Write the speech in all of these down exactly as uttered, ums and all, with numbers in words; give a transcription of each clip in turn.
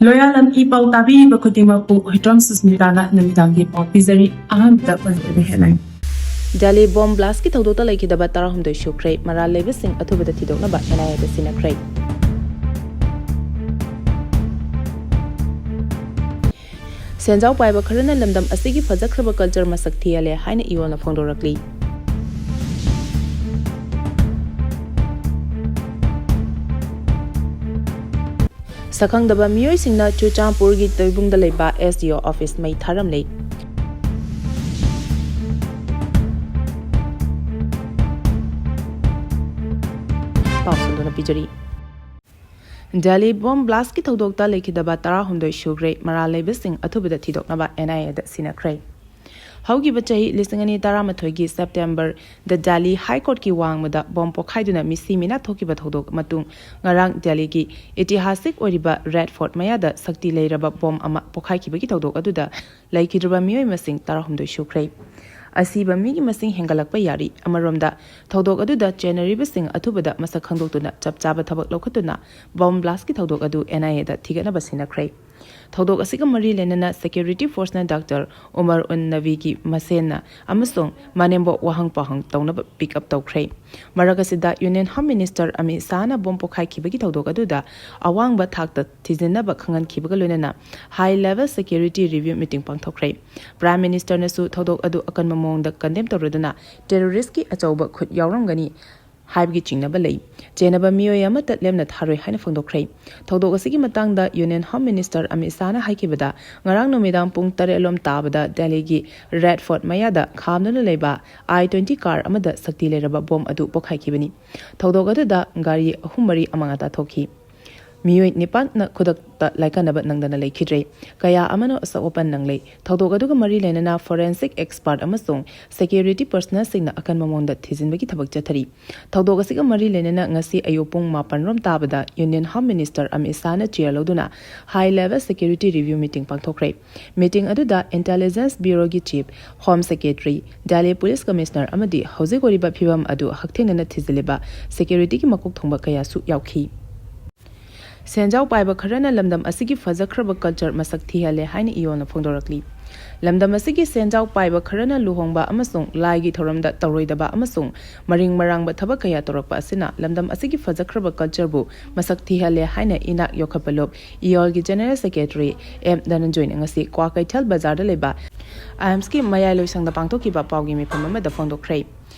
ꯂꯣꯌꯥꯂꯝ E ꯄꯥꯎ ꯇꯥꯕꯤꯔꯤꯕ ꯈꯨꯗꯤꯡꯃꯛꯄꯨ ꯍꯨꯏꯗ꯭ꯔꯣꯝ ꯁꯨꯁꯃꯤꯇꯥꯅ ꯅꯨꯃꯤꯗꯥꯡꯒꯤ ꯄꯥꯎ ꯄꯤꯖꯔꯤ꯫ ꯑꯍꯥꯟꯕꯗ ꯄꯟꯖꯕ headline꯫ ꯗꯦꯜꯂꯤ ꯕꯣꯝ ꯕ꯭ꯂꯥꯁꯀꯤ ꯊꯧꯗꯣꯛꯇ ꯂꯩꯈꯤꯗꯕ ꯇꯔꯥꯍꯨꯝꯗꯣꯏ ꯁꯨꯈ꯭ꯔꯦ꯫ ꯃꯔꯥꯜ ꯂꯩꯕꯁꯤꯡ ꯑꯊꯨꯕꯗ ꯊꯤꯗꯣꯛꯅꯕ NIAꯗ ꯁꯤꯟꯅꯈ꯭ꯔꯦ꯫ ꯁꯦꯟꯖꯥꯎ ꯄꯥꯏꯕ ꯈꯔꯅ ꯂꯝꯗꯝ ꯑꯁꯤꯒꯤ ꯐꯖꯈ꯭ꯔꯕ culture ꯃꯁꯛ ꯊꯤꯍꯜꯂꯦ ꯍꯥꯏꯅ ꯏꯌꯣꯜꯅ ꯐꯣꯡꯗꯣꯔꯛꯂꯤ꯫ ꯁꯛꯈꯪꯗꯕ ꯃꯤꯑꯣꯏꯁꯤꯡꯅ ꯆꯨꯔꯆꯥꯟꯄꯨꯔꯒꯤ ꯇꯣꯏꯕꯨꯡꯗ ꯂꯩꯕ SDO office ꯃꯩ ꯊꯥꯔꯝꯂꯦ꯫ ꯄꯥꯎ ꯁꯟꯗꯣꯛꯅ ꯄꯤꯖꯔꯤ꯫ ꯗꯦꯜꯂꯤ ꯕꯣꯝ ꯕ꯭ꯂꯥꯁꯀꯤ ꯊꯧꯗꯣꯛꯇ ꯂꯩꯈꯤꯗꯕ ꯇꯔꯥꯍꯨꯝꯗꯣꯏ ꯁꯨꯈ꯭ꯔꯦ꯫ ꯃꯔꯥꯜ ꯂꯩꯕꯁꯤꯡ ꯑꯊꯨꯕꯗ ꯊꯤꯗꯣꯛꯅꯕ NIAꯗ ꯁꯤꯟꯅꯈ꯭ꯔꯦ꯫ ꯍꯧꯈꯤꯕ ꯆꯍꯤ ꯂꯤꯁꯤꯡ ꯑꯅꯤ ꯇꯔꯥꯃꯥꯊꯣꯏꯒꯤ Septemberꯗ ꯗꯦꯜꯂꯤ High Courtꯀꯤ ꯋꯥꯡꯃꯗ ꯕꯣꯝ ꯄꯣꯈꯥꯏꯗꯨꯅ ꯃꯤꯁꯤ ꯃꯤꯅꯥ ꯊꯣꯛꯈꯤꯕ ꯊꯧꯗꯣꯛ ꯃꯇꯨꯡ ꯉꯔꯥꯡ ꯗꯦꯜꯂꯤꯒꯤ ꯏꯇꯤꯍꯥꯁꯤꯛ ꯑꯣꯏꯔꯤꯕ Red Fort ꯃꯌꯥꯗ ꯁꯛꯇꯤ ꯂꯩꯔꯕ ꯕꯣꯝ ꯑꯃ ꯄꯣꯈꯥꯏꯈꯤꯕꯒꯤ ꯊꯧꯗꯣꯛ ꯑꯗꯨꯗ ꯂꯩꯈꯤꯗ꯭ꯔꯕ ꯃꯤꯑꯣꯏ ꯃꯁꯤꯡ ꯇꯔꯥꯍꯨꯝꯗꯣꯏ ꯁꯨꯈ꯭ꯔꯦ꯫ ꯑꯁꯤꯕ ꯃꯤꯒꯤ ꯃꯁꯤꯡ ꯍꯦꯟꯒꯠꯂꯛꯄ ꯌꯥꯔꯤ꯫ ꯑꯃꯔꯣꯝꯗ, ꯊꯧꯗꯣꯛ ꯑꯗꯨꯗ ꯆꯦꯟꯅꯔꯤꯕꯁꯤꯡ ꯑꯊꯨꯕꯗ ꯃꯁꯛ ꯈꯪꯗꯣꯛꯇꯨꯅ ꯆꯞ ꯆꯥꯕ ꯊꯕꯛ ꯂꯧꯈꯠꯇꯨꯅ ꯕꯣꯝ ꯕ꯭ꯂꯥꯁꯀꯤ ꯊꯧꯗꯣꯛ ꯑꯗꯨ NIAꯗ ꯊꯤꯒꯠꯅꯕ ꯁꯤꯟꯅꯈ꯭ꯔꯦ꯫ ꯊꯧꯗꯣꯛ ꯑꯁꯤꯒ ꯃꯔꯤ ꯂꯩꯅꯅ security forceꯅ Doctor ꯎꯃꯔ ꯎꯟ ꯅꯕꯤꯒꯤ ꯃꯁꯦꯟꯅ ꯑꯃꯁꯨꯡ ꯃꯅꯦꯝꯕꯣꯛ ꯋꯥꯍꯪ ꯄꯥꯎꯍꯪ ꯇꯧꯅꯕ pick up ꯇꯧꯈ꯭ꯔꯦ꯫ ꯃꯔꯛ ꯑꯁꯤꯗ Union Home Minister ꯑꯃꯤꯠ ꯁꯥꯍꯅ ꯕꯣꯝ ꯄꯣꯈꯥꯏꯈꯤꯕꯒꯤ ꯊꯧꯗꯣꯛ ꯑꯗꯨꯗ ꯑꯋꯥꯡꯕ ꯊꯥꯛꯇ ꯊꯤꯖꯤꯟꯅꯕ ꯈꯪꯍꯟꯈꯤꯕꯒ ꯂꯣꯏꯅꯅ high level security review meeting ꯄꯥꯡꯊꯣꯛꯈ꯭ꯔꯦ꯫ Prime Ministerꯅꯁꯨ ꯊꯧꯗꯣꯛ ꯑꯗꯨ ꯑꯀꯟꯕ ꯃꯑꯣꯡꯗ condemn ꯇꯧꯔꯗꯨꯅ terroristꯀꯤ ꯑꯆꯧꯕ ꯈꯨꯠ ꯌꯥꯎꯔꯝꯒꯅꯤ ꯍꯥꯏꯕꯒꯤ ꯆꯤꯡꯅꯕ ꯂꯩ꯫ ꯆꯦꯟꯅꯕ ꯃꯤꯑꯣꯏ ꯑꯃꯠꯇ ꯂꯦꯝꯅ ꯊꯥꯔꯣꯏ ꯍꯥꯏꯅ ꯐꯣꯡꯗꯣꯛꯈ꯭ꯔꯦ꯫ ꯊꯧꯗꯣꯛ ꯑꯁꯤꯒꯤ ꯃꯇꯥꯡꯗ Union Home Minister ꯑꯃꯤꯠ ꯁꯥꯍꯅ ꯍꯥꯏꯈꯤꯕꯗ, ꯉꯔꯥꯡ ꯅꯨꯃꯤꯗꯥꯡ ꯄꯨꯡ ꯇꯔꯦꯠ ꯂꯣꯝ ꯇꯥꯕꯗ ꯗꯦꯜꯂꯤꯒꯤ Red Fort ꯃꯌꯥꯗ ꯈꯥꯝꯗꯨꯅ ꯂꯩꯕ I twenty car ꯑꯃꯗ ꯁꯛꯇꯤ ꯂꯩꯔꯕ ꯕꯣꯝ ꯑꯗꯨ ꯄꯣꯈꯥꯏꯈꯤꯕꯅꯤ꯫ ꯊꯧꯗꯣꯛ ꯑꯗꯨꯗ ꯒꯥꯔꯤ ꯑꯍꯨꯝ ꯃꯔꯤ ꯑꯃꯥꯡ ꯑꯇꯥ ꯊꯣꯛꯈꯤ꯫ ꯃꯤꯑꯣꯏ ꯅꯤꯄꯥꯟꯅ ꯈꯨꯗꯛꯇ ꯂꯥꯏꯀꯠꯅꯕ ꯅꯪꯗꯅ ꯂꯩꯈꯤꯗ꯭ꯔꯦ꯫ ꯀꯌꯥ ꯑꯃꯅ ꯑꯁꯣꯛ ꯑꯄꯟ ꯅꯪꯂꯦ꯫ ꯊꯧꯗꯣꯛ ꯑꯗꯨꯒ ꯃꯔꯤ ꯂꯩꯅꯅ forensic expert ꯑꯃꯁꯨꯡ security personnelꯁꯤꯡꯅ ꯑꯀꯟꯕ ꯃꯑꯣꯡꯗ ꯊꯤꯖꯤꯟꯕꯒꯤ ꯊꯕꯛ ꯆꯠꯊꯔꯤ꯫ ꯊꯧꯗꯣꯛ ꯑꯁꯤꯒ ꯃꯔꯤ ꯂꯩꯅꯅ ꯉꯁꯤ ꯑꯌꯨꯛ ꯄꯨꯡ ꯃꯥꯄꯟ ꯔꯣꯝ ꯇꯥꯕꯗ Union Home Minister Amit ꯁꯥꯍꯅ chair ꯂꯧꯗꯨꯅ high level security review meeting ꯄꯥꯡꯊꯣꯛꯈ꯭ꯔꯦ꯫ Meeting ꯑꯗꯨꯗ Intelligence Bureauꯒꯤ Chief, Home Secretary, Delhi Police Commissioner ꯑꯃꯗꯤ ꯍꯧꯖꯤꯛ ꯑꯣꯏꯔꯤꯕ ꯐꯤꯚꯝ ꯑꯗꯨ ꯍꯛꯊꯦꯡꯅꯅ ꯊꯤꯖꯤꯜꯂꯤꯕ securityꯒꯤ ꯃꯀꯣꯛ ꯊꯣꯡꯕ ꯀꯌꯥꯁꯨ ꯌꯥꯎꯈꯤ꯫ ꯁꯦꯟꯖꯥꯎ ꯄꯥꯏꯕ ꯈꯔꯅ ꯂꯝꯗꯝ ꯑꯁꯤꯒꯤ ꯐꯖꯈ꯭ꯔꯕ ꯀꯜꯆꯔ ꯃꯁꯛ ꯊꯤꯍꯜꯂꯦ ꯍꯥꯏꯅ ꯏꯌꯣꯜꯅ ꯐꯣꯡꯗꯣꯔꯛꯂꯤ꯫ ꯂꯝꯗꯝ ꯑꯁꯤꯒꯤ ꯁꯦꯟꯖꯥꯎ ꯄꯥꯏꯕ ꯈꯔꯅ ꯂꯨꯍꯣꯡꯕ ꯑꯃꯁꯨꯡ ꯂꯥꯏꯒꯤ ꯊꯧꯔꯝꯗ ꯇꯧꯔꯣꯏꯗꯕ ꯑꯃꯁꯨꯡ ꯃꯔꯤꯡ ꯃꯔꯥꯡꯕ ꯊꯕꯛ ꯀꯌꯥ ꯇꯧꯔꯛꯄ ꯑꯁꯤꯅ ꯂꯝꯗꯝ ꯑꯁꯤꯒꯤ ꯐꯖꯈ꯭ꯔꯕ ꯀꯜꯆꯔꯕꯨ ꯃꯁꯛ ꯊꯤꯍꯜꯂꯦ ꯍꯥꯏꯅ ꯏꯅꯥꯛ ꯌꯣꯛꯈꯠꯄ ꯂꯨꯞ ꯏꯌꯣꯜꯒꯤ ꯖꯦꯅꯔꯦꯜ ꯁꯦꯀ꯭ꯔꯦꯇꯔꯤ ꯑꯦꯝ ꯙꯅꯟꯖꯣꯏꯅ ꯉꯁꯤ ꯀ꯭ꯋꯥꯀꯩꯊꯦꯜ ꯕꯖꯥꯔꯗ ꯂꯩꯕ ꯑꯥꯏꯝꯁꯀꯤ ꯃꯌꯥꯏ ꯂꯣꯏꯁꯪꯗ ꯄꯥꯡꯊꯣꯛꯈꯤꯕ ꯄꯥꯎꯒꯤ ꯃꯤꯐꯝ ꯑꯃꯗ ꯐꯣꯡꯗꯣꯛꯈ꯭ꯔꯦ꯫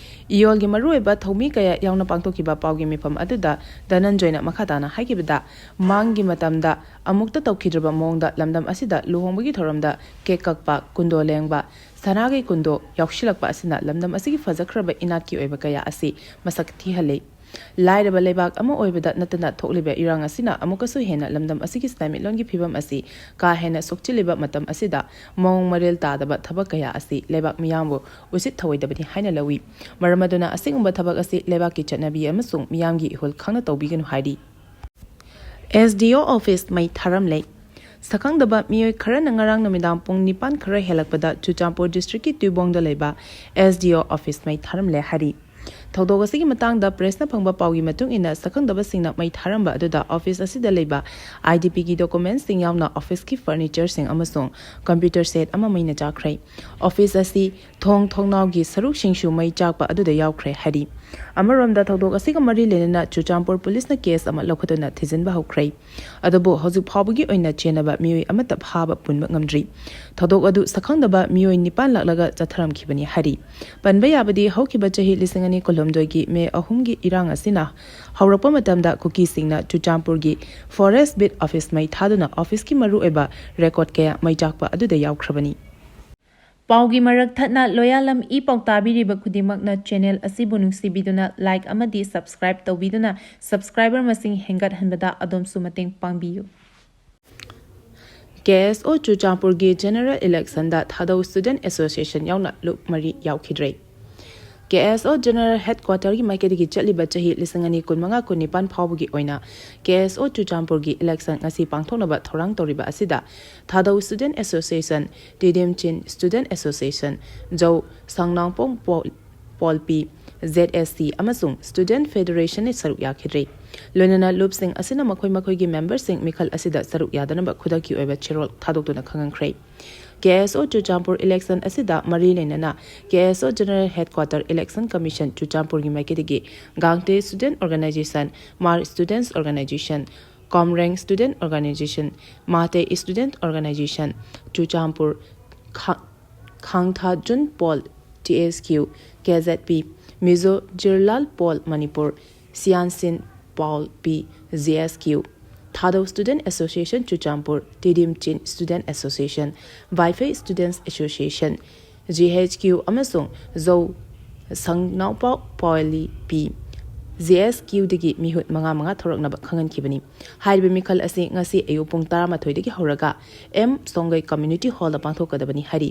ꯏꯌꯣꯜꯒꯤ ꯃꯔꯨꯑꯣꯏꯕ ꯊꯧꯃꯤ ꯀꯌꯥ ꯌꯥꯎꯅ ꯄꯥꯡꯊꯣꯛꯈꯤꯕ ꯄꯥꯎꯒꯤ ꯃꯤꯐꯝ ꯑꯗꯨꯗ ꯙꯅꯟꯖꯣꯏꯅ ꯃꯈꯥ ꯇꯥꯅ ꯍꯥꯏꯈꯤꯕꯗ, ꯃꯥꯡꯒꯤ ꯃꯇꯝꯗ ꯑꯃꯨꯛꯇ ꯇꯧꯈꯤꯗ꯭ꯔꯕ ꯃꯑꯣꯡꯗ ꯂꯝꯗꯝ ꯑꯁꯤꯗ ꯂꯨꯍꯣꯡꯕꯒꯤ ꯊꯧꯔꯝꯗ ꯀꯦꯛ ꯀꯛꯄ, ꯀꯨꯟꯗꯣ ꯂꯦꯡꯕ, ꯁꯅꯥꯒꯤ ꯀꯨꯟꯗꯣ ꯌꯥꯎꯁꯤꯜꯂꯛꯄ ꯑꯁꯤꯅ ꯂꯝꯗꯝ ꯑꯁꯤꯒꯤ ꯐꯖꯈ꯭ꯔꯕ ꯏꯅꯥꯠꯀꯤ ꯑꯣꯏꯕ ꯀꯌꯥ ꯑꯁꯤ ꯃꯁꯛ ꯊꯤꯍꯜꯂꯤ꯫ ꯂꯥꯏꯔꯕ ꯂꯩꯕꯥꯛ ꯑꯃ ꯑꯣꯏꯕꯗ ꯅꯠꯇꯅ ꯊꯣꯛꯂꯤꯕ ꯏꯔꯥꯡ ꯑꯁꯤꯅ ꯑꯃꯨꯛꯀꯁꯨ ꯍꯦꯟꯅ ꯂꯝꯗꯝ ꯑꯁꯤꯒꯤ ꯁꯦꯟꯃꯤꯠꯂꯣꯟꯒꯤ ꯐꯤꯕꯝ ꯑꯁꯤ ꯀꯥ ꯍꯦꯟꯅ ꯁꯣꯛꯆꯤꯜꯂꯤꯕ ꯃꯇꯝ ꯑꯁꯤꯗ ꯃꯑꯣꯡ ꯃꯔꯤꯜ ꯇꯥꯗꯕ ꯊꯕꯛ ꯀꯌꯥ ꯑꯁꯤ ꯂꯩꯕꯥꯛ ꯃꯤꯌꯥꯝꯕꯨ ꯎꯁꯤꯠ ꯊꯧꯑꯣꯏꯗꯕꯅꯤ ꯍꯥꯏꯅ ꯂꯧꯏ꯫ ꯃꯔꯝ ꯑꯗꯨꯅ ꯑꯁꯤꯒꯨꯝꯕ ꯊꯕꯛ ꯑꯁꯤ ꯂꯩꯕꯥꯛꯀꯤ ꯆꯠꯅꯕꯤ ꯑꯃꯁꯨꯡ ꯃꯤꯌꯥꯝꯒꯤ ꯏꯍꯨꯜ ꯈꯪꯅ ꯇꯧꯕꯤꯒꯅꯨ ꯍꯥꯏꯔꯤ꯫ ꯑꯦꯁ ꯗꯤ ꯑꯣ ꯑꯣꯐꯤꯁ ꯃꯩ ꯊꯥꯔꯝꯂꯦ꯫ ꯁꯛꯈꯪꯗꯕ ꯃꯤꯑꯣꯏ ꯈꯔꯅ ꯉꯔꯥꯡ ꯅꯨꯃꯤꯗꯥꯡ ꯄꯨꯡ ꯅꯤꯄꯥꯟ ꯈꯔ ꯍꯦꯜꯂꯛꯄꯗ ꯆꯨꯔꯆꯥꯟꯄꯨꯔ ꯗꯤꯁꯇ꯭ꯔꯤꯛꯀꯤ ꯇꯨꯏꯕꯣꯡꯗ ꯂꯩꯕ ꯑꯦꯁ ꯗꯤ ꯑꯣ ꯑꯣꯐꯤꯁ ꯃꯩ ꯊꯥꯔꯝꯂꯦ ꯍꯥꯏꯔꯤ꯫ ꯊꯧꯗꯣꯛ ꯑꯁꯤꯒꯤ ꯃꯇꯥꯡꯗ ꯄ꯭ꯔꯦꯁꯅ ꯐꯪꯕ ꯄꯥꯎꯒꯤ ꯃꯇꯨꯡ ꯏꯟꯅ, ꯁꯛꯈꯪꯗꯕꯁꯤꯡꯅ ꯃꯩ ꯊꯥꯔꯝꯕ ꯑꯗꯨꯗ ꯑꯣꯐꯤꯁ ꯑꯁꯤꯗ ꯂꯩꯕ ꯑꯥꯏ ꯗꯤ ꯄꯤꯒꯤ ꯗꯣꯀꯨꯃꯦꯟꯁꯤꯡ ꯌꯥꯎꯅ ꯑꯣꯐꯤꯁꯀꯤ ꯐꯔꯅꯤꯆꯔꯁꯤꯡ ꯑꯃꯁꯨꯡ ꯀꯝꯄ꯭ꯌꯨꯇꯔ ꯁꯦꯠ ꯑꯃ ꯃꯩꯅ ꯆꯥꯛꯈ꯭ꯔꯦ꯫ ꯑꯣꯐꯤꯁ ꯑꯁꯤ ꯊꯣꯡ ꯊꯣꯡꯅꯥꯎꯒꯤ ꯁꯔꯨꯛꯁꯤꯡꯁꯨ ꯃꯩ ꯆꯥꯛꯄ ꯑꯗꯨꯗ ꯌꯥꯎꯈ꯭ꯔꯦ ꯍꯥꯏꯔꯤ꯫ ꯑꯃꯔꯣꯝꯗ, ꯊꯧꯗꯣꯛ ꯑꯁꯤꯒ ꯃꯔꯤ ꯂꯩꯅꯅ ꯆꯨꯔꯆꯥꯟꯄꯨꯔ ꯄꯨꯂꯤꯁꯅ ꯀꯦꯁ ꯑꯃ ꯂꯧꯈꯠꯇꯨꯅ ꯊꯤꯖꯤꯟꯕ ꯍꯧꯈ꯭ꯔꯦ꯫ ꯑꯗꯨꯕꯨ ꯍꯧꯖꯤꯛ ꯐꯥꯎꯕꯒꯤ ꯑꯣꯏꯅ ꯆꯦꯟꯅꯕ ꯃꯤꯑꯣꯏ ꯑꯃꯠꯇ ꯐꯥꯕ ꯄꯨꯟꯕ ꯉꯝꯗ꯭ꯔꯤ꯫ ꯊꯧꯗꯣꯛ ꯑꯗꯨ ꯁꯛꯈꯪꯗꯕ ꯃꯤꯑꯣꯏ ꯅꯤꯄꯥꯟ ꯂꯥꯛꯂꯒ ꯆꯠꯊꯔꯝꯈꯤꯕꯅꯤ ꯍꯥꯏꯔꯤ꯫ ꯄꯟꯕ ꯌꯥꯕꯗꯤ, ꯍꯧꯈꯤꯕ ꯆꯍꯤ ꯂꯤꯁꯤꯡ ꯑꯅꯤ ꯀꯨꯟꯍꯨꯝꯗꯣꯏꯒꯤ ꯃꯦ ꯑꯍꯨꯝꯒꯤ ꯏꯔꯥꯡ ꯑꯁꯤꯅ ꯍꯧꯔꯛꯄ ꯃꯇꯝꯗ ꯀꯨꯀꯤꯁꯤꯡꯅ ꯆꯨꯔꯆꯥꯟꯄꯨꯔꯒꯤ ꯐꯣꯔꯦꯁ ꯕꯤꯠ ꯑꯣꯐꯤꯁ ꯃꯩ ꯊꯥꯗꯨꯅ ꯑꯣꯐꯤꯁꯀꯤ ꯃꯔꯨꯑꯣꯏꯕ ꯔꯦꯀꯣꯔꯗ ꯀꯌꯥ ꯃꯩ ꯆꯥꯛꯄ ꯑꯗꯨꯗ ꯌꯥꯎꯈ꯭ꯔꯕꯅꯤ꯫ ꯄꯥꯎꯒꯤ ꯃꯔꯛ ꯊꯠꯅ ꯂꯣꯌꯥꯂꯝ ꯏ ꯄꯥꯎ ꯇꯥꯕꯤꯔꯤꯕ ꯈꯨꯗꯤꯡꯃꯛꯅ ꯆꯦꯅꯦꯜ ꯑꯁꯤꯕꯨ ꯅꯨꯡꯁꯤꯕꯤꯗꯨꯅ ꯂꯥꯏꯛ ꯑꯃꯗꯤ ꯁꯕꯁꯀ꯭ꯔꯥꯏꯕ ꯇꯧꯕꯤꯗꯨꯅ ꯁꯕꯁꯀ꯭ꯔꯥꯏꯕꯔ ꯃꯁꯤꯡ ꯍꯦꯟꯒꯠꯍꯟꯕꯗ ꯑꯗꯣꯝꯁꯨ ꯃꯇꯦꯡ ꯄꯥꯡꯕꯤꯌꯨ꯫ ꯀꯦ ꯑꯦꯁ ꯑꯣ ꯆꯨꯔꯆꯥꯟꯄꯨꯔꯒꯤ ꯖꯦꯅꯔꯦꯜ ꯏꯂꯦꯛꯁꯟꯗ ꯊꯥꯗꯧ ꯁ꯭ꯇꯨꯗꯦꯟꯠ ꯑꯦꯁꯣꯁꯤꯌꯦꯁꯟ ꯌꯥꯎꯅ ꯂꯨꯞ ꯃꯔꯤ ꯌꯥꯎꯈꯤꯗ꯭ꯔꯦ꯫ ꯀꯦ ꯑꯦꯁ ꯑꯣ ꯖꯦꯅꯔꯦꯜ ꯍꯦꯗꯀ꯭ꯋꯥꯇꯔꯒꯤ ꯃꯥꯏꯀꯩꯗꯒꯤ ꯆꯠꯂꯤꯕ ꯆꯍꯤ ꯂꯤꯁꯤꯡ ꯑꯅꯤ ꯀꯨꯟꯃꯉꯥ ꯀꯨꯟꯅꯤꯄꯥꯟ ꯐꯥꯎꯕꯒꯤ ꯑꯣꯏꯅ ꯀꯦ ꯑꯦꯁ ꯑꯣ ꯆꯨꯔꯆꯥꯟꯄꯨꯔꯒꯤ ꯏꯂꯦꯛꯁꯟ ꯉꯁꯤ ꯄꯥꯡꯊꯣꯛꯅꯕ ꯊꯧꯔꯥꯡ ꯇꯧꯔꯤꯕ ꯑꯁꯤꯗ ꯊꯥꯗꯧ student association, Tiddim Chin student association, ꯖꯧ ꯁꯪꯅꯥꯡꯄꯣꯡ ꯄꯣ-, ꯄꯣꯜꯄꯤ, ꯖꯦꯗ ꯑꯦꯁ ꯁꯤ ꯑꯃꯁꯨꯡ ꯁ꯭ꯇꯨꯗꯦꯟꯠ ꯐꯦꯗꯔꯦꯁꯟꯅ ꯁꯔꯨꯛ ꯌꯥꯈꯤꯗ꯭ꯔꯤ꯫ ꯂꯣꯏꯅꯅ ꯂꯨꯞꯁꯤꯡ ꯑꯁꯤꯅ ꯃꯈꯣꯏ ꯃꯈꯣꯏꯒꯤ ꯃꯦꯝꯕꯔꯁꯤꯡ ꯃꯤꯈꯜ ꯑꯁꯤꯗ ꯁꯔꯨꯛ ꯌꯥꯗꯅꯕ ꯈꯨꯗꯛꯀꯤ ꯑꯣꯏꯕ ꯆꯦꯔꯣꯜ ꯊꯥꯗꯣꯛꯇꯨꯅ ꯈꯪꯍꯟꯈ꯭ꯔꯦ꯫ ꯀꯦ ꯑꯦꯁ ꯑꯣ ꯆꯨꯔꯆꯥꯟꯄꯨꯔ ꯏꯂꯦꯛꯁꯟ ꯑꯁꯤꯗ ꯃꯔꯤ ꯂꯩꯅꯅ ꯀꯦ ꯑꯦꯁ ꯑꯣ ꯖꯦꯅꯔꯦꯜ ꯍꯦꯗꯀ꯭ꯋꯥꯇꯔ ꯏꯂꯦꯛꯁꯟ ꯀꯃꯤꯁꯟ ꯆꯨꯔꯆꯥꯟꯄꯨꯔꯒꯤ ꯃꯥꯏꯀꯩꯗꯒꯤ Gangte student organisation, Hmar students organisation, Komrem student organisation, Mate student organisation, Churachandpur, ꯈꯥ-, Khangthajun Pawl, T S Q, K Z P, Mizo Zirlai Pawl, Manipur, Siamsin Pawl P, G S Q, Thadou student association Churachandpur, Tidim Chin student association, Vaiphei students association, G H Q, ꯑꯃꯁꯨꯡ ꯖꯧ ꯁꯪꯅꯥꯎꯄꯥꯎ ꯄꯥꯎꯂꯤ ꯄꯤ, G ꯑꯦꯁ ꯀ꯭ꯌꯨꯗꯒꯤ ꯃꯤꯍꯨꯠ ꯃꯉꯥ ꯃꯉꯥ ꯊꯣꯔꯛꯅꯕ ꯈꯪꯍꯟꯈꯤꯕꯅꯤ꯫ ꯍꯥꯏꯔꯤꯕ ꯃꯤꯈꯜ ꯑꯁꯤ ꯉꯁꯤ ꯑꯌꯨꯛ ꯄꯨꯡ ꯇꯔꯥꯃꯥꯊꯣꯏꯗꯒꯤ ꯍꯧꯔꯒ ꯑꯦꯝ ꯁꯣꯡꯒꯩ ꯀꯝꯃ꯭ꯌꯨꯅꯤꯇꯤ ꯍꯣꯜꯗ ꯄꯥꯡꯊꯣꯛꯀꯗꯕꯅꯤ ꯍꯥꯏꯔꯤ꯫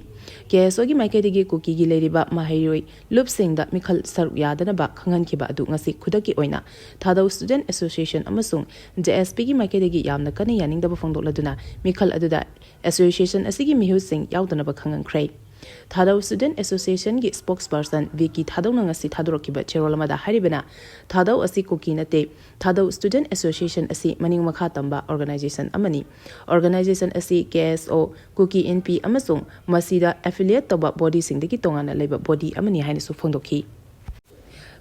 ꯀꯦ ꯑꯦꯁ ꯑꯣꯒꯤ ꯃꯥꯏꯀꯩꯗꯒꯤ ꯀꯨꯀꯤꯒꯤ ꯂꯩꯔꯤꯕ ꯃꯍꯩꯔꯣꯏ ꯂꯨꯞꯁꯤꯡꯗ ꯃꯤꯈꯜ ꯁꯔꯨꯛ ꯌꯥꯗꯅꯕ ꯈꯪꯍꯟꯈꯤꯕ ꯑꯗꯨ ꯉꯁꯤ ꯈꯨꯗꯛꯀꯤ ꯑꯣꯏꯅ ꯊꯥꯗꯧ ꯁ꯭ꯇꯨꯗꯦꯟꯠ ꯑꯦꯁꯣꯁꯤꯌꯦꯁꯟ ꯑꯃꯁꯨꯡ ꯖꯦ ꯑꯦꯁ ꯄꯤꯒꯤ ꯃꯥꯏꯀꯩꯗꯒꯤ ꯌꯥꯝꯅ ꯀꯟꯅ ꯌꯥꯅꯤꯡꯗꯕ ꯐꯣꯡꯗꯣꯛꯂꯗꯨꯅ ꯃꯤꯈꯜ ꯑꯗꯨꯗ ꯑꯦꯁꯣꯁꯤꯌꯦꯁꯟ ꯑꯁꯤꯒꯤ ꯃꯤꯍꯨꯠꯁꯤꯡ ꯌꯥꯎꯗꯅꯕ ꯈꯪꯍꯟꯈ꯭ꯔꯦ꯫ ꯊꯥꯗꯧ ꯁ꯭ꯇꯨꯗꯦꯟꯠ ꯑꯦꯁꯣꯁꯤꯌꯦꯁꯟꯒꯤ ꯁ꯭ꯄꯣꯛꯁꯄꯔꯁꯟ ꯚꯤꯀꯤ ꯊꯥꯗꯧꯅ ꯉꯁꯤ ꯊꯥꯗꯣꯔꯛꯈꯤꯕ ꯆꯦꯔꯣꯜ ꯑꯃꯗ ꯍꯥꯏꯔꯤꯕꯅ, ꯊꯥꯗꯧ ꯑꯁꯤ ꯀꯨꯀꯤ ꯅꯠꯇꯦ꯫ ꯊꯥꯗꯧ ꯁ꯭ꯇꯨꯗꯦꯟꯠ ꯑꯦꯁꯣꯁꯤꯌꯦꯁꯟ ꯑꯁꯤ ꯃꯅꯤꯡ ꯃꯈꯥ ꯇꯝꯕ ꯑꯣꯔꯒꯅꯥꯏꯖꯦꯁꯟ ꯑꯃꯅꯤ꯫ ꯑꯣꯔꯒꯅꯥꯏꯖꯦꯁꯟ ꯑꯁꯤ ꯀꯦ ꯑꯦꯁ ꯑꯣ, ꯀꯨꯀꯤ ꯏꯟꯄꯤ ꯑꯃꯁꯨꯡ ꯃꯁꯤꯗ ꯑꯦꯐꯤꯂꯤꯌꯦꯠ ꯇꯧꯕ ꯕꯣꯗꯤꯁꯤꯡꯗꯒꯤ ꯇꯣꯉꯥꯟꯅ ꯂꯩꯕ ꯕꯣꯗꯤ ꯑꯃꯅꯤ ꯍꯥꯏꯅꯁꯨ ꯐꯣꯡꯗꯣꯛꯈꯤ꯫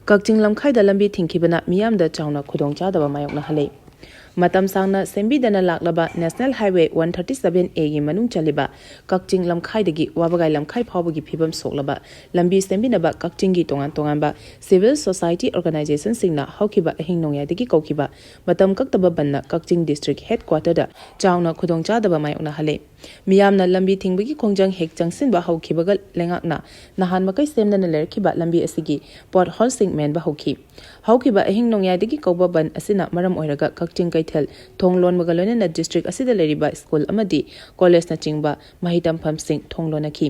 ꯀꯛꯆꯤꯡ ꯂꯝꯈꯥꯏꯗ ꯂꯝꯕꯤ ꯊꯤꯡꯈꯤꯕꯅ ꯃꯤꯌꯥꯝꯗ ꯆꯥꯎꯅ ꯈꯨꯗꯣꯡꯆꯥꯗꯕ ꯃꯥꯌꯣꯛꯅꯍꯜꯂꯦ꯫ ꯃꯇꯝ ꯁꯥꯡꯅ ꯁꯦꯝꯕꯤꯗꯅ ꯂꯥꯛꯂꯕ national highway one thirty seven ꯑꯦꯒꯤ ꯃꯅꯨꯡ ꯆꯜꯂꯤꯕ ꯀꯛꯆꯤꯡ ꯂꯝꯈꯥꯏꯗꯒꯤ ꯋꯥꯕꯒꯥꯏ ꯂꯝꯈꯥꯏ ꯐꯥꯎꯕꯒꯤ ꯐꯤꯕꯝ ꯁꯣꯛꯂꯕ ꯂꯝꯕꯤ ꯁꯦꯝꯕꯤꯅꯕ ꯀꯛꯆꯤꯡꯒꯤ ꯇꯣꯉꯥꯟ ꯇꯣꯉꯥꯟꯕ ꯁꯤꯚꯤꯜ ꯁꯣꯁꯥꯏꯇꯤ ꯑꯣꯔꯒꯅꯥꯏꯖꯦꯁꯟꯁꯤꯡꯅ ꯍꯧꯈꯤꯕ ꯑꯍꯤꯡ ꯅꯣꯡꯌꯥꯏꯗꯒꯤ ꯀꯧꯈꯤꯕ ꯃꯇꯝ ꯀꯛꯇꯕ ꯕꯟꯅ ꯀꯛꯆꯤꯡ ꯗꯤꯁꯇ꯭ꯔꯤꯛ ꯍꯦꯗꯀ꯭ꯋꯥꯇꯔꯗ ꯆꯥꯎꯅ ꯈꯨꯗꯣꯡꯆꯥꯗꯕ ꯃꯥꯌꯣꯛꯅꯍꯜꯂꯦ꯫ ꯃꯤꯌꯥꯝꯅ ꯂꯝꯕꯤ ꯊꯤꯡꯕꯒꯤ ꯈꯣꯡꯖꯪ ꯍꯦꯛ ꯆꯪꯁꯤꯟꯕ ꯍꯧꯈꯤꯕꯒ ꯂꯩꯉꯥꯛꯅ ꯅꯍꯥꯟ ꯃꯈꯩ ꯁꯦꯝꯗꯅ ꯂꯩꯔꯛꯈꯤꯕ ꯂꯝꯕꯤ ꯑꯁꯤꯒꯤ ꯄꯣꯠ ꯍꯣꯜꯁꯤꯡ ꯃꯦꯟꯕ ꯍꯧꯈꯤ꯫ ꯍꯧꯈꯤꯕ ꯑꯍꯤꯡ ꯅꯣꯡꯌꯥꯏꯗꯒꯤ ꯀꯧꯕ ꯕꯟ ꯑꯁꯤꯅ ꯃꯔꯝ ꯑꯣꯏꯔꯒ ꯀꯛꯆꯤꯡ ꯀꯩꯊꯦꯜ ꯊꯣꯡ ꯂꯣꯟꯕꯒ ꯂꯣꯏꯅꯅ ꯗꯤꯁꯇ꯭ꯔꯤꯛ ꯑꯁꯤꯗ ꯂꯩꯔꯤꯕ ꯁ꯭ꯀꯨꯜ ꯑꯃꯗꯤ ꯀꯣꯂꯦꯖꯅꯆꯤꯡꯕ ꯃꯍꯩ ꯇꯝꯐꯝꯁꯤꯡ ꯊꯣꯡ ꯂꯣꯟꯅꯈꯤ꯫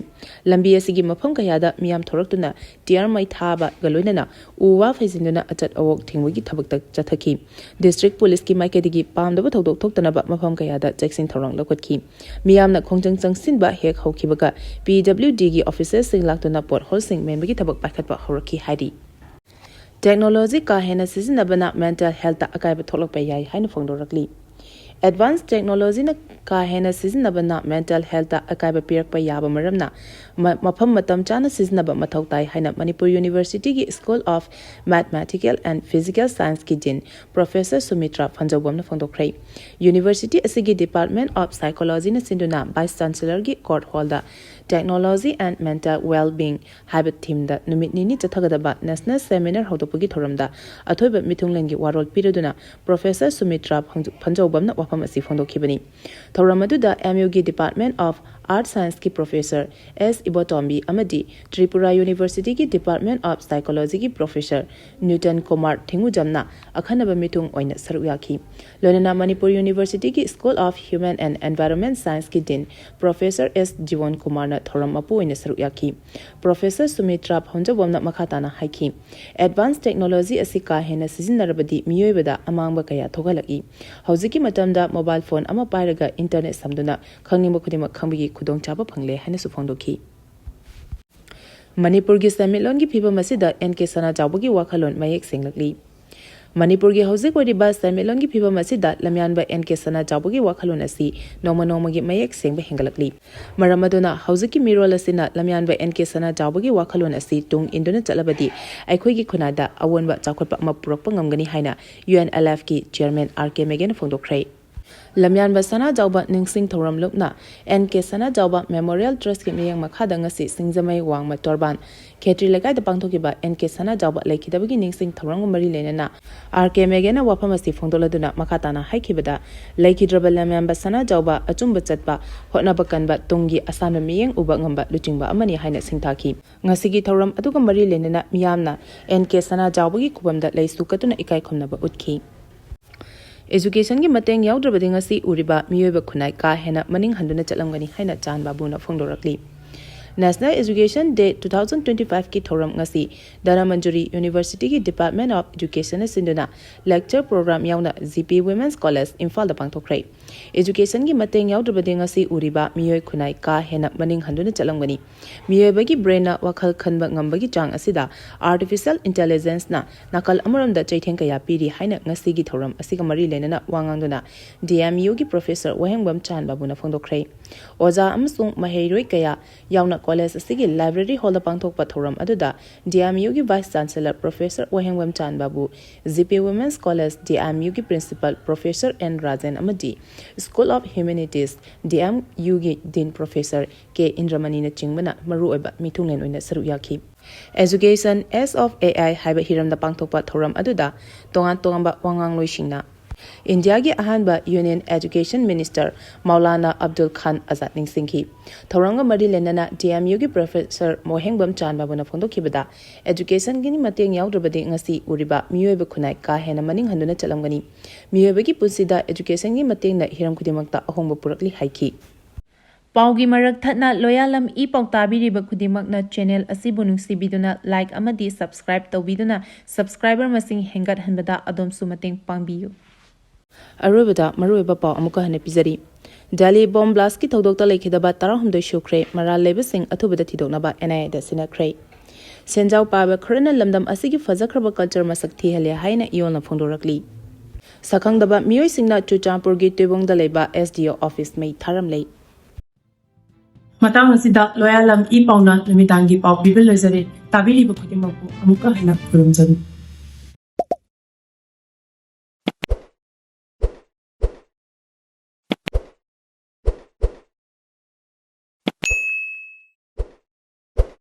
ꯂꯝꯕꯤ ꯑꯁꯤꯒꯤ ꯃꯐꯝ ꯀꯌꯥꯗ ꯃꯤꯌꯥꯝ ꯊꯣꯔꯛꯇꯨꯅ ꯇꯤꯌꯔ ꯃꯩ ꯊꯥꯕꯒ ꯂꯣꯏꯅꯅ ꯎ ꯋꯥ ꯐꯩꯖꯤꯟꯗꯨꯅ ꯑꯆꯠ ꯑꯋꯣꯛ ꯊꯤꯡꯕꯒꯤ ꯊꯕꯛꯇ ꯆꯠꯊꯈꯤ꯫ ꯗꯤꯁꯇ꯭ꯔꯤꯛ ꯄꯨꯂꯤꯁꯀꯤ ꯃꯥꯏꯀꯩꯗꯒꯤ ꯄꯥꯝꯗꯕ ꯊꯧꯗꯣꯛ ꯊꯣꯛꯇꯅꯕ ꯃꯐꯝ ꯀꯌꯥꯗ ꯆꯦꯛꯁꯤꯟ ꯊꯧꯔꯥꯡ ꯂꯧꯈꯠꯈꯤ꯫ ꯃꯤꯌꯥꯝꯅ ꯈꯣꯡꯖꯪ ꯆꯪꯁꯤꯟꯕ ꯍꯦꯛ ꯍꯧꯈꯤꯕꯒ ꯄꯤ ꯗꯕ꯭ꯂꯤꯎ ꯗꯤꯒꯤ ꯑꯣꯐꯤꯁꯔꯁꯤꯡ ꯂꯥꯛꯇꯨꯅ ꯄꯣꯠ ꯍꯣꯜꯁꯤꯡ ꯃꯦꯟꯕꯒꯤ ꯊꯕꯛ ꯄꯥꯏꯈꯠꯄ ꯍꯧꯔꯛꯈꯤ ꯍꯥꯏꯔꯤ꯫ Technology ꯀꯥ ꯍꯦꯟꯅ ꯁꯤꯖꯤꯟꯅꯕꯅ mental healthꯇ ꯑꯀꯥꯏꯕ ꯊꯣꯛꯂꯛꯄ ꯌꯥꯏ ꯍꯥꯏꯅ ꯐꯣꯡꯗꯣꯔꯛꯂꯤ꯫ Advanced technologyꯅ ꯀꯥ ꯍꯦꯟꯅ ꯁꯤꯖꯤꯟꯅꯕꯅ mental healthꯇ ꯑꯀꯥꯏꯕ ꯄꯤꯔꯛꯄ ꯌꯥꯕ ꯃꯔꯝꯅ ꯃ-, ꯃꯐꯝ ꯃꯇꯝ ꯆꯥꯅ ꯁꯤꯖꯤꯟꯅꯕ ꯃꯊꯧ ꯇꯥꯏ ꯍꯥꯏꯅ Manipur Universityꯒꯤ School of Mathematical and Physical Scienceꯀꯤ Dean Professor ꯁꯨꯃꯤꯇ꯭ꯔꯥ ꯐꯟꯖꯧꯕꯝꯅ ꯐꯣꯡꯗꯣꯛꯈ꯭ꯔꯦ꯫ University ꯑꯁꯤꯒꯤ Department of Psychologyꯅ ꯁꯤꯟꯗꯨꯅ Vice Chancellorꯒꯤ Court Hallꯗ Technology and Mental Well-being ꯍꯥꯏꯕ themeꯗ ꯅꯨꯃꯤꯠ ꯅꯤꯅꯤ ꯆꯠꯊꯒꯗꯕ national seminar ꯍꯧꯗꯣꯛꯄꯒꯤ ꯊꯧꯔꯝꯗ ꯑꯊꯣꯏꯕ ꯃꯤꯊꯨꯡꯂꯦꯟꯒꯤ ꯋꯥꯔꯣꯜ ꯄꯤꯔꯗꯨꯅ Professor ꯁꯨꯃꯤꯇ꯭ꯔꯥ ꯐꯪꯖ-, ꯐꯟꯖꯧꯕꯝꯅ ꯋꯥꯐꯝ ꯑꯁꯤ ꯐꯣꯡꯗꯣꯛꯈꯤꯕꯅꯤ꯫ ꯊꯧꯔꯝ ꯑꯗꯨꯗ MUꯒꯤ Department of Earth Scienceꯀꯤ Professor S ꯏꯕꯣꯇꯣꯝꯕꯤ ꯑꯃꯗꯤ Tripura Universityꯒꯤ Department of Psychologyꯒꯤ Professor ꯅ꯭ꯌꯨꯇꯟ Kumar ꯊꯤꯡꯉꯨꯖꯝꯅ ꯑꯈꯟꯅꯕ ꯃꯤꯊꯨꯡ ꯑꯣꯏꯅ ꯁꯔꯨꯛ ꯌꯥꯈꯤ꯫ ꯂꯣꯏꯅꯅ Manipur Universityꯒꯤ School of Human and Environment Scienceꯀꯤ Dean Professor S ꯖꯤꯕꯣꯟ ꯀꯨꯃꯥꯔꯅ ꯊꯧꯔꯝ ꯃꯄꯨ ꯑꯣꯏꯅ ꯁꯔꯨꯛ ꯌꯥꯈꯤ꯫ Professor ꯁꯨꯃꯤꯇ꯭ꯔꯥ ꯐꯟꯖꯧꯕꯝꯅ ꯃꯈꯥ ꯇꯥꯅ ꯍꯥꯏꯈꯤ, Advanced technology ꯑꯁꯤ ꯀꯥ ꯍꯦꯟꯅ ꯁꯤꯖꯤꯟꯅꯔꯕꯗꯤ ꯃꯤꯑꯣꯏꯕꯗ ꯑꯃꯥꯡꯕ ꯀꯌꯥ ꯊꯣꯛꯍꯜꯂꯛꯏ꯫ ꯍꯧꯖꯤꯛꯀꯤ ꯃꯇꯝꯗ mobile phone ꯑꯃ ꯄꯥꯏꯔꯒ internet ꯁꯝꯗꯨꯅ ꯈꯪꯅꯤꯡꯕ ꯈꯨꯗꯤꯡꯃꯛ ꯈꯪꯕꯒꯤ ꯈꯨꯗꯣꯡꯆꯥꯕ ꯐꯪꯂꯦ ꯍꯥꯏꯅꯁꯨ ꯐꯣꯡꯗꯣꯛꯈꯤ꯫ ꯃꯅꯤꯄꯨꯔꯒꯤ ꯁꯦꯟꯃꯤꯠꯂꯣꯟꯒꯤ ꯐꯤꯕꯝ ꯑꯁꯤꯗ N K ꯁꯅꯥꯖꯥꯎꯕꯒꯤ ꯋꯥꯈꯜꯂꯣꯟ ꯃꯌꯦꯛ ꯁꯦꯡꯂꯛꯂꯤ꯫ ꯃꯅꯤꯄꯨꯔꯒꯤ ꯍꯧꯖꯤꯛ ꯑꯣꯏꯔꯤꯕ ꯁꯦꯟꯃꯤꯠꯂꯣꯟꯒꯤ ꯐꯤꯕꯝ ꯑꯁꯤꯗ ꯂꯝꯌꯥꯟꯕ N K ꯁꯅꯥꯖꯥꯎꯕꯒꯤ ꯋꯥꯈꯜꯂꯣꯟ ꯑꯁꯤ ꯅꯣꯡꯃ ꯅꯣꯡꯃꯒꯤ ꯃꯌꯦꯛ ꯁꯦꯡꯕ ꯍꯦꯟꯒꯠꯂꯛꯂꯤ꯫ ꯃꯔꯝ ꯑꯗꯨꯅ ꯍꯧꯖꯤꯛꯀꯤ ꯃꯤꯔꯣꯜ ꯑꯁꯤꯅ ꯂꯝꯌꯥꯟꯕ N K ꯁꯅꯥꯖꯥꯎꯕꯒꯤ ꯋꯥꯈꯜꯂꯣꯟ ꯑꯁꯤ ꯇꯨꯡ ꯏꯟꯗꯨꯅ ꯆꯠꯂꯕꯗꯤ ꯑꯩꯈꯣꯏꯒꯤ ꯈꯨꯟꯅꯥꯏꯗ ꯑꯑꯣꯟꯕ ꯆꯥꯎꯈꯠꯄ ꯑꯃ ꯄꯨꯔꯛꯄ ꯉꯝꯒꯅꯤ ꯍꯥꯏꯅ UNLFꯀꯤ Chairman R K ꯃꯦꯒꯦꯅ ꯐꯣꯡꯗꯣꯛꯈ꯭ꯔꯦ꯫ ꯂꯝꯌꯥꯟꯕ ꯁꯅꯥꯖꯥꯎꯕ ꯅꯤꯡꯁꯤꯡ ꯊꯧꯔꯝ ꯂꯨꯞꯅ N K ꯁꯅꯥꯖꯥꯎꯕ Memorial Trustꯀꯤ ꯃꯤꯠꯌꯦꯡ ꯃꯈꯥꯗ ꯉꯁꯤ ꯁꯤꯡꯖꯃꯩ ꯋꯥꯡꯃ ꯇꯣꯔꯕꯥꯟ ꯈꯦꯇ꯭ꯔꯤ ꯂꯩꯀꯥꯏꯗ ꯄꯥꯡꯊꯣꯛꯈꯤꯕ N K ꯁꯅꯥꯖꯥꯎꯕ ꯂꯩꯈꯤꯗꯕꯒꯤ ꯅꯤꯡꯁꯤꯡ ꯊꯧꯔꯝꯒ ꯃꯔꯤ ꯂꯩꯅꯅ R K ꯃꯦꯒꯦꯅ ꯋꯥꯐꯝ ꯑꯁꯤ ꯐꯣꯡꯗꯣꯛꯂꯗꯨꯅ ꯃꯈꯥ ꯇꯥꯅ ꯍꯥꯏꯈꯤꯕꯗ, ꯂꯩꯈꯤꯗ꯭ꯔꯕ ꯂꯝꯌꯥꯟꯕ ꯁꯅꯥꯖꯥꯎꯕ ꯑꯆꯨꯝꯕ ꯆꯠꯄ, ꯍꯣꯠꯅꯕ ꯀꯟꯕ, ꯇꯨꯡꯒꯤ ꯑꯁꯥꯟꯕ ꯃꯤꯠꯌꯦꯡ ꯎꯕ ꯉꯝꯕ ꯂꯨꯆꯤꯡꯕ ꯑꯃꯅꯤ ꯍꯥꯏꯅ ꯁꯤꯡꯊꯥꯈꯤ꯫ ꯉꯁꯤꯒꯤ ꯊꯧꯔꯝ ꯑꯗꯨꯒ ꯃꯔꯤ ꯂꯩꯅꯅ ꯃꯤꯌꯥꯝꯅ N K ꯁꯅꯥꯖꯥꯎꯕꯒꯤ ꯈꯨꯕꯝꯗ ꯂꯩꯁꯨ ꯀꯠꯇꯨꯅ ꯏꯀꯥꯏ ꯈꯨꯝꯅꯕ ꯎꯠꯈꯤ꯫ Educationꯒꯤ ꯃꯇꯦꯡ ꯌꯥꯎꯗ꯭ꯔꯕꯗꯤ ꯉꯁꯤ ꯎꯔꯤꯕ ꯃꯤꯑꯣꯏꯕ ꯈꯨꯟꯅꯥꯏ ꯀꯥ ꯍꯦꯟꯅ ꯃꯅꯤꯡ ꯍꯟꯗꯨꯅ ꯆꯠꯂꯝꯒꯅꯤ ꯍꯥꯏꯅ ꯆꯥꯟ ꯕꯥꯕꯨꯅ ꯐꯣꯡꯗꯣꯔꯛꯂꯤ꯫ National Education Day two thousand twenty-five ꯀꯤ ꯊꯧꯔꯝ ꯉꯁꯤ ꯙꯅꯃꯟꯖꯨꯔꯤ University ꯒꯤ Department of Education ꯅ ꯁꯤꯟꯗꯨꯅ lecture program ꯌꯥꯎꯅ G P Women's College ꯏꯝꯐꯥꯜꯗ ꯄꯥꯡꯊꯣꯛꯈ꯭ꯔꯦ꯫ Education ꯒꯤ ꯃꯇꯦꯡ ꯌꯥꯎꯗ꯭ꯔꯕꯗꯤ ꯉꯁꯤ ꯎꯔꯤꯕ ꯃꯤꯑꯣꯏ ꯈꯨꯟꯅꯥꯏ ꯀꯥ ꯍꯦꯟꯅ ꯃꯅꯤꯡ ꯍꯟꯗꯨꯅ ꯆꯠꯂꯝꯒꯅꯤ꯫ ꯃꯤꯑꯣꯏꯕꯒꯤ brain ꯅ ꯋꯥꯈꯜ ꯈꯟꯕ ꯉꯝꯕꯒꯤ ꯆꯥꯡ ꯑꯁꯤꯗ Artificial Intelligence ꯅ ꯅꯥꯀꯜ ꯑꯃꯔꯣꯝꯗ ꯆꯩꯊꯦꯡ ꯀꯌꯥ ꯄꯤꯔꯤ ꯍꯥꯏꯅ ꯉꯁꯤꯒꯤ ꯊꯧꯔꯝ ꯑꯁꯤꯒ ꯃꯔꯤ ꯂꯩꯅꯅ ꯋꯥ ꯉꯥꯡꯗꯨꯅ D M U ꯒꯤ Professor ꯋꯥꯍꯦꯡꯕꯝ ꯆꯥꯟ ꯕꯥꯕꯨꯅ ꯐꯣꯡꯗꯣꯛꯈ꯭ꯔꯦ꯫ ꯑꯣꯖꯥ ꯑꯃꯁꯨꯡ ꯃꯍꯩꯔꯣꯏ ꯀꯌꯥ ꯌꯥꯎꯅ college ꯑꯁꯤꯒꯤ library hall ꯗ ꯄꯥꯡꯊꯣꯛꯄ ꯊꯧꯔꯝ ꯑꯗꯨꯗ D M U ꯒꯤ Vice Chancellor Professor ꯋꯥꯍꯦꯡꯕꯝ ꯆꯥꯟ ꯕꯥꯕꯨ, G P Women's College D M U ꯒꯤ Principal Professor N ꯔꯥꯖꯦꯟ ꯑꯃꯗꯤ School of Humanities D M U ꯒꯤ Dean Professor K ꯏꯟꯗ꯭ꯔꯃꯅꯤꯅꯆꯤꯡꯕꯅ ꯃꯔꯨꯑꯣꯏꯕ ꯃꯤꯊꯨꯡꯂꯦꯟ ꯑꯣꯏꯅ ꯁꯔꯨꯛ ꯌꯥꯈꯤ꯫ Education Age of A I ꯍꯥꯏꯕ ꯍꯤꯔꯝꯗ ꯄꯥꯡꯊꯣꯛꯄ ꯊꯧꯔꯝ ꯑꯗꯨꯗ ꯇꯣꯉꯥꯟ ꯇꯣꯉꯥꯟꯕ ꯋꯥꯉꯥꯡꯂꯣꯏꯁꯤꯡꯅ ꯏꯟꯗꯤꯌꯥꯒꯤ ꯑꯍꯥꯟꯕ Union Education Minister Maulana Abdul ꯈꯥꯟ ꯑꯖꯥꯗ ꯅꯤꯡꯁꯤꯡꯈꯤ꯫ ꯊꯧꯔꯝꯒ ꯃꯔꯤ ꯂꯩꯅꯅ D M U ꯒꯤ Professor ꯋꯥꯍꯦꯡꯕꯝ ꯆꯥꯟ ꯕꯥꯕꯨꯅ ꯐꯣꯡꯗꯣꯛꯈꯤꯕꯗ, education ꯒꯤ ꯃꯇꯦꯡ ꯌꯥꯎꯗ꯭ꯔꯕꯗꯤ ꯉꯁꯤ ꯎꯔꯤꯕ ꯃꯤꯑꯣꯏꯕ ꯈꯨꯟꯅꯥꯏ ꯀꯥ ꯍꯦꯟꯅ ꯃꯅꯤꯡ ꯍꯟꯗꯨꯅ ꯆꯠꯂꯝꯒꯅꯤ꯫ ꯃꯤꯑꯣꯏꯕꯒꯤ ꯄꯨꯟꯁꯤꯗ education ꯒꯤ ꯃꯇꯦꯡꯅ ꯍꯤꯔꯝ ꯈꯨꯗꯤꯡꯃꯛꯇ ꯑꯍꯣꯡꯕ ꯄꯨꯔꯛꯂꯤ ꯍꯥꯏꯈꯤ꯫ ꯄꯥꯎꯒꯤ ꯃꯔꯛ ꯊꯠꯅ ꯂꯣꯌꯥꯂꯝ ꯏ ꯄꯥꯎ ꯇꯥꯕꯤꯔꯤꯕ ꯈꯨꯗꯤꯡꯃꯛꯅ channel ꯑꯁꯤꯕꯨ ꯅꯨꯡꯁꯤꯕꯤꯗꯨꯅ like ꯑꯃꯗꯤ subscribe ꯇꯧꯕꯤꯗꯨꯅ subscriber ꯃꯁꯤꯡ ꯍꯦꯟꯒꯠꯍꯟꯕꯗ ꯑꯗꯣꯝꯁꯨ ꯃꯇꯦꯡ ꯄꯥꯡꯕꯤꯌꯨ꯫ ꯑꯔꯣꯏꯕꯗ ꯃꯔꯨꯑꯣꯏꯕ ꯄꯥꯎ ꯑꯃꯨꯛꯀ ꯍꯟꯅ ꯄꯤꯖꯔꯤ꯫ Delhi bomb blast ꯀꯤ ꯊꯧꯗꯣꯛꯇ ꯂꯩꯈꯤꯗꯕ ꯇꯔꯥꯍꯨꯝꯗꯣꯏ ꯁꯨꯈ꯭ꯔꯦ, ꯃꯔꯥꯜ ꯂꯩꯕꯁꯤꯡ ꯑꯊꯨꯕꯗ ꯊꯤꯗꯣꯛꯅꯕ N I A ꯗ ꯁꯤꯟꯅꯈ꯭ꯔꯦ꯫ ꯁꯦꯟꯖꯥꯎ ꯄꯥꯏꯕ ꯈꯔꯅ ꯂꯝꯗꯝ ꯑꯁꯤꯒꯤ ꯐꯖꯈ꯭ꯔꯕ culture ꯃꯁꯛ ꯊꯤꯍꯜꯂꯦ ꯍꯥꯏꯅ ꯏꯌꯣꯜꯅ ꯐꯣꯡꯗꯣꯔꯛꯂꯤ꯫ ꯁꯛꯈꯪꯗꯕ ꯃꯤꯑꯣꯏꯁꯤꯡꯅ ꯆꯨꯔꯆꯥꯟꯄꯨꯔꯒꯤ ꯇꯨꯏꯕꯣꯡꯗ ꯂꯩꯕ S D O office ꯃꯩ ꯊꯥꯔꯝꯂꯦ꯫ ꯃꯇꯥꯡ ꯑꯁꯤꯗ ꯂꯣꯌꯥꯂꯝ ꯏ ꯄꯥꯎꯅ ꯅꯨꯃꯤꯗꯥꯡꯒꯤ ꯄꯥꯎ ꯄꯤꯕ ꯂꯣꯏꯖꯔꯦ꯫ ꯇꯥꯕꯤꯔꯤꯕ ꯈꯨꯗꯤꯡꯃꯛꯄꯨ ꯑꯃꯨꯛꯀ ꯍꯟꯅ ꯈꯨꯔꯨꯝꯖꯔꯤ꯫